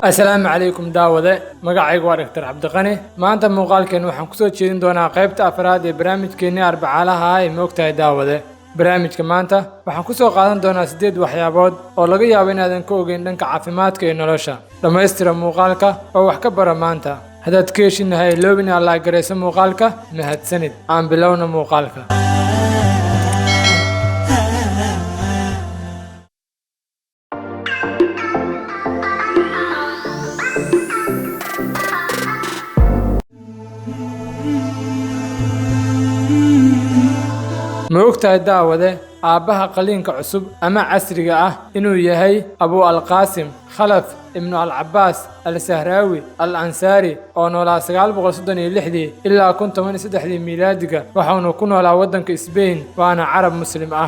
Asalaamu calaykum daawade, magacaygu waa Dhaktar Cabdiqani. Maanta muuqaalkeen waxaan kusoo jeedin doonaa qaybta afraad ee barnaamijkeennii arbacaalaha ah ee Moogtahay Daawade. Barnaamijka maanta waxaan kusoo qaadan doonaa siddeed waxyaabood oo laga yaabo inaadan ka ogeyn dhanka caafimaadka iyo nolosha. Dhammaystira muuqaalka oo wax ka bara maanta. Haddaad ka heshinahay, iloobin inaad like garayso muuqaalka. Mahadsanid. Aan bilowna muuqaalka. Ma ogtahay daawade, aabbaha qaliinka cusub ama casriga ah inuu yahay Abu Alqaasim Khalaf Ibnu Alcabaas Al Sahraawi Al Ansaari, oo noolaa 936-dii ilaa 1013-dii miilaadiga, waxaanu ku noolaa waddanka Sbain, waana Carab Muslim ah?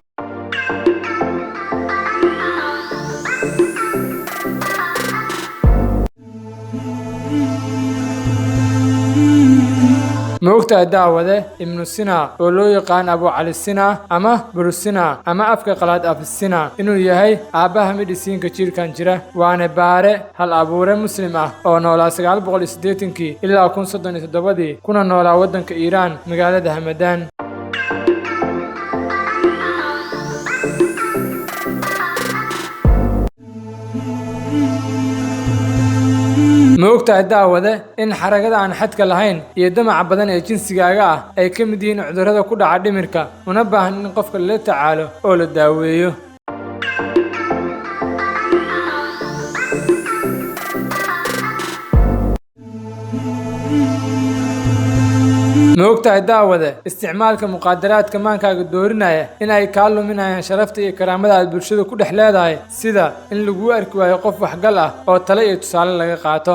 Ma ogtahay daawade, Ibnu Sina oo loo yaqaan Abu Cali Sina ama Bursina ama afka qalaad Afisina, inuu yahay aabbaha medhisiinka jiilkan jira, waana baare hal abuure Muslim ah oo noolaa 980-kii ilaa 1037-dii, kuna noolaa waddanka Iiraan, magaalada Hamadaan? Ma ogtahay daawade, in xaragada aan xadka lahayn iyo damaca badan ee jinsigaaga ah ay ka mid yihiin cudurrada ku dhaca dhimirka, una baahan in qofka lala tacaalo oo la daaweeyo? Ma ogtahay daawade, isticmaalka muqaadaraadka maankaaga doorinaya in ay kaa luminayaan sharafta iyo karaamada aad bulshada ku dhex leedahay, sida in laguu arki waayo qof waxgal ah oo tale iyo tusaale laga qaato?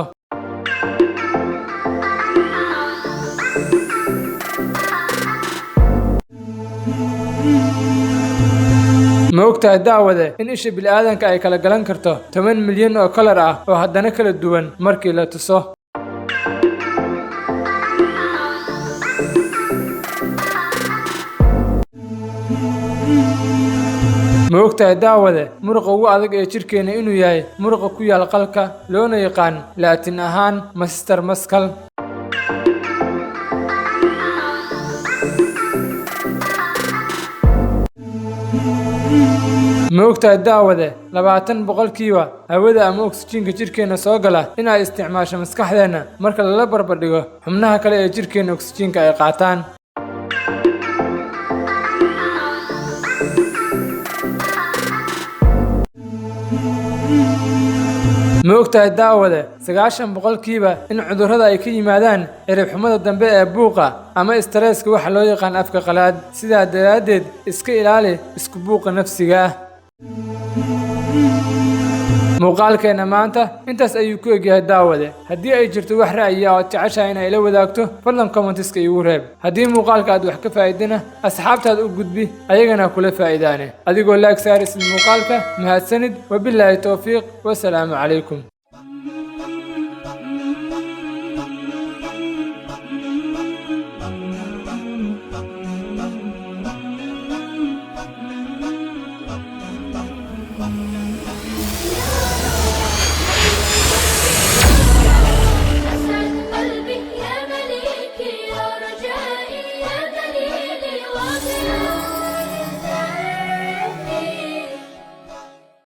Ma ogtahay daawade, in isha bini'aadanka ay kala galan karto 10 milyan oo kalar ah oo haddana kala duwan markii la tuso? Ma ogtahay daawade, muruqa ugu adag ee jidhkeenna inuu yahay muruqa ku yaal qalka, loona yaqaan Laatin ahaan masseter muscle? Ma ogtahay daawade, 20% hawada ama oksijiinka jidhkeenna soo gala in ay isticmaasho maskaxdeenna, marka lala barbardhigo xubnaha kale ee jidhkeenna oksijiinka ay qaataan? Ma ogtahay daawade, 90% in cudurrada ay ka yimaadaan ciribxumada dambe ee buuqa ama stresska waxa loo yaqaan afka qalaad? Sidaa daraaddeed iska ilaali isku buuqa nafsiga ah. Muuqaalkeenna maanta intaas ayuu ku egyahay daawade. Haddii ay jirto wax ra'yi ah ood jeceshahay in ay la wadaagto, fadlan commentiska iigu reeb. Haddii muuqaalka aad wax ka faa'iidana, asxaabtaad u gudbi, ayagana kula faa'iidaane, adigoo like saarisid muuqaalka. Mahadsanid. Wabilaahi towfiiq, wasalaamu calaykum.